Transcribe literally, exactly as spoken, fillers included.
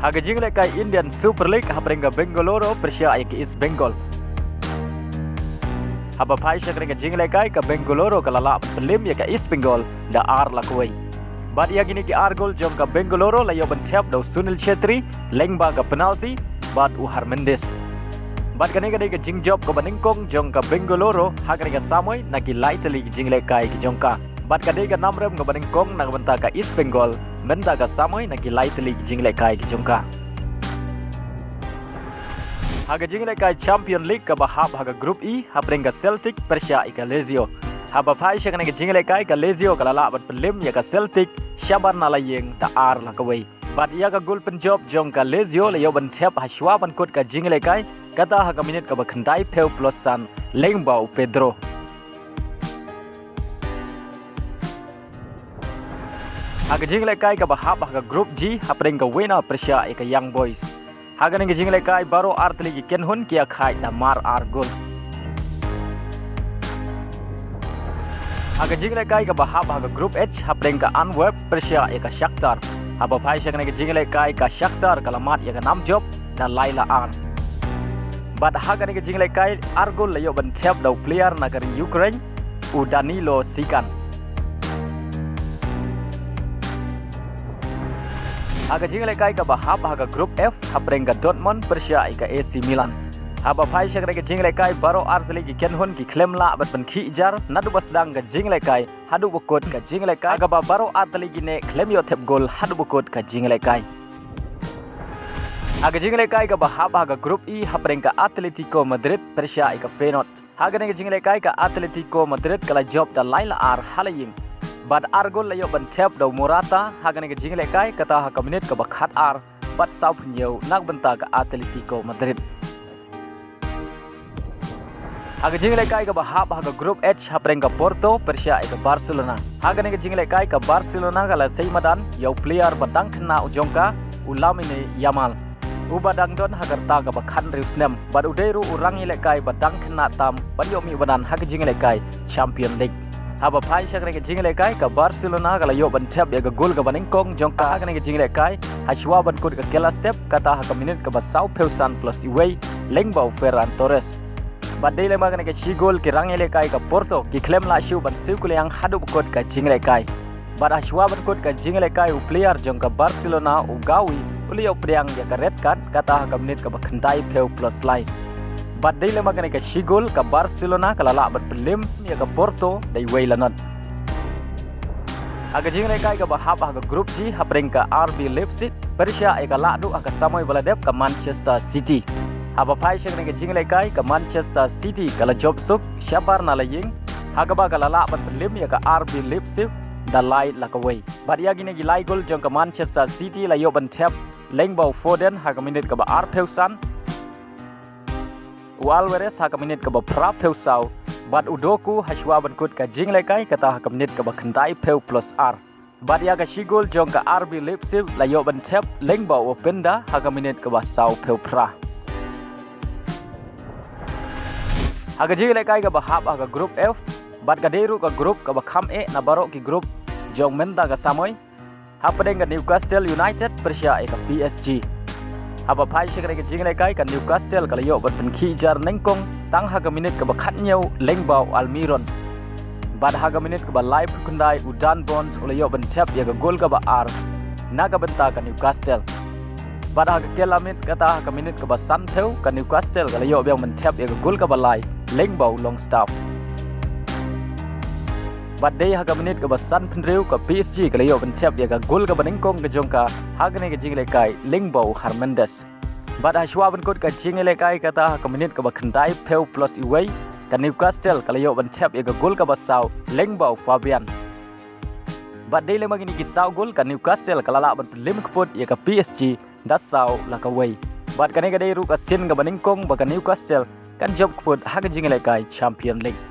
Ha ka jinglehkai Indian Super League hapdeng ka Bengaluru pyrshah ïa ka East Bengal. Haba phai sha kane ka jinglehkai ka Bengaluru ka la lah ban pynliem ïa ka East Bengal da ar la kawei. Bad ïa kine ki ar gol jong ka Bengaluru la ïoh ban thep da u Sunil Chhetri lyngba ka penalty bad u Harmendis. Bad kane ka dei ka jingjop kaba nyngkong jong ka Bengaluru ha kane ka samoi na ki lai tylli ki jinglehkai ki jong ka. Bad ka dei ka namrem kaba nyngkong na ka bynta ka East Bengal mynta ka samoi na ki lai tylli ki jinglehkai ki jong ka. Ha ka jinglehkai Champion League kaba hap ha ka Group E hapdeng ka Celtic pyrshah ïa ka Lazio. Haba phai sha kane ka jinglehkai ka Lazio ka la lah ban pynliem ïa ka Celtic shabar na la ïing da ar la kawei. Bad ïa ka gol pynjop jong ka Lazio la ïoh ban thep hashwa ban kut ka jinglehkai, kata ha ka minit kaba khyndai phew plus san lyngba u Pedro. Ha ka jinglehkai kaba hap ha ka Group G hapdeng ka Wena pyrshah ïa ka Young Boys. Ha kane ka jinglehkai baroh ar tylli ki kynhun ki ïakhaid da mar ar gol. Ha ka jinglehkai kaba hap ha ka Group H hapdeng ka Antwerp pyrshah ïa ka Shakhtar. Haba phai sha kane ka jinglehkai ka Shakhtar ka la mad ïa ka namjop da lai la ar. Bad ha kane ka jinglehkai ar gol la ïoh ban thep da u player na ka ri Ukraine, u Danilo Sikan. Ha ka jinglehkai kaba hap ha ka Group F hapdeng ka Dortmund pyrshah ïa ka A C Milan. Haba phai sha kane ka jinglehkai baroh ar tylli ki kynhun ki khlem lah ban pynkhih jar naduh ba sdang ka jinglehkai haduh ba kut ka jinglehkai, ha kaba baroh ar tylli ki neh khlem ïoh thep gol haduh ba kut ka jinglehkai. Ha ka jinglehkai kaba hap ha ka Group E hapdeng ka Atletico Madrid pyrshah ïa ka Feyenoord. Ha kane ka jinglehkai ka Atletico Madrid ka la jop da lai la ar ha la ïing. Bad ar gol la ïoh ban thep da u Morata ha kane ka jinglehkai, kata ha ka minit kaba khat ar bad saw phew hynñiew na ka bynta ka Atletico Madrid. Ha ka jinglehkai kaba hap ha ka Group H hapdeng ka Porto pyrshah ïa ka Barcelona. Ha kane ka jinglehkai ka Barcelona ka la sei madan ïa u player ba dang khynnah u jong ka, u Lamine Yamal, uba dang don ha ka rta kaba khathynriew snem bad u dei ruh u rangïalehkai ba dang khynnah tam ban ïoh mih madan ha ka jinglehkai Champion League. Haba phai sha kane ka jinglehkai ka Barcelona ka la ïoh ban thep ïa ka gol kaba nyngkong jong ka ha kane ka jinglehkai hashwa ban kut ka kylla step, kata ha ka minit kaba saw phew san plus iwei lyngba u Ferran Torres. Bad dei lyngba kane ka shi gol ki rangïalehkai ka Porto ki khlem lah shuh ban siew kylliang haduh ba kut ka jinglehkai. Bad hashwa ban kut ka jinglehkai u player jong ka Barcelona u Gavi u la ïoh pdiang ïa ka red card, kata ha ka minit kaba khyndai phew plus lai. Bad dei lyngba kane ka shi gol ka Barcelona ka la lah ban pynliem ïa ka Porto da iwei la not. Ha ka jinglehkai kaba hap ha ka Group G hapdeng ka R B Leipzig pyrshah ïa ka lahduh ha ka samoi ba la dep ka Manchester City. Haba phai sha kane ka jinglehkai ka Manchester City ka la jop suk shabar na la ïing, ha kaba ka la lah ban pynliem ïa ka R B Leipzig da lai la kawei. Bad ïa kine ki lai gol jong ka Manchester City la ïoh ban thep lyngba u Foden ha ka minit kaba ar phew san, u Alvarez ha ka minit kaba phra phew saw, bad u Doku hashwa ban kut ka jinglehkai, kata ha ka minit kaba khyndai phew plus ar. Bad ïa ka shi gol jong ka R B Leipzig la ïoh ban thep lyngba u Openda ha ka minit kaba saw phew phra. Ha ka jinglehkai kaba hap ha ka Group F, bad ka dei ruh ka group kaba kham eh na baroh ki group jong mynta ka samoi, hapdeng ka Newcastle United pyrshah ïa ka P S G. Haba phai sha kane ka jinglehkai ka Newcastle ka la ïoh ban pynkhih jar nyngkong tang ha ka minit kaba khathynñiew lyngba u Almiron. Bad ha ka minit kaba laiphew khyndai u Dan Burns u la ïoh ban thep ïa ka gol kaba ar na ka bynta ka Newcastle. Bad ha ka kylla miet, kata ha ka minit kaba sanphew ka Newcastle ka la ïoh biang ban thep ïa ka gol kaba lai lyngba u Longstaff. Bad dei ha ka minit kaba sanphew hynriew ka P S G ka la ïoh ban thep ïa ka gol kaba nyngkong ka jong ka ha kane ka jinglehkai lyngba u Hernandez. Bad hashwa ban kut ka jinglehkai, kata ha ka minit kaba khyndai phew plus iwei ka Newcastle ka la ïoh ban thep ïa ka gol kaba saw lyngba u Fabian. Bad dei lyngba kine ki saw gol ka Newcastle ka la lah ban pynliem kput ïa ka P S G da saw la kawei. Bad kane ka dei ruh ka sien kaba nyngkong ba ka Newcastle kan jop kput ha ka jinglehkai Champion League.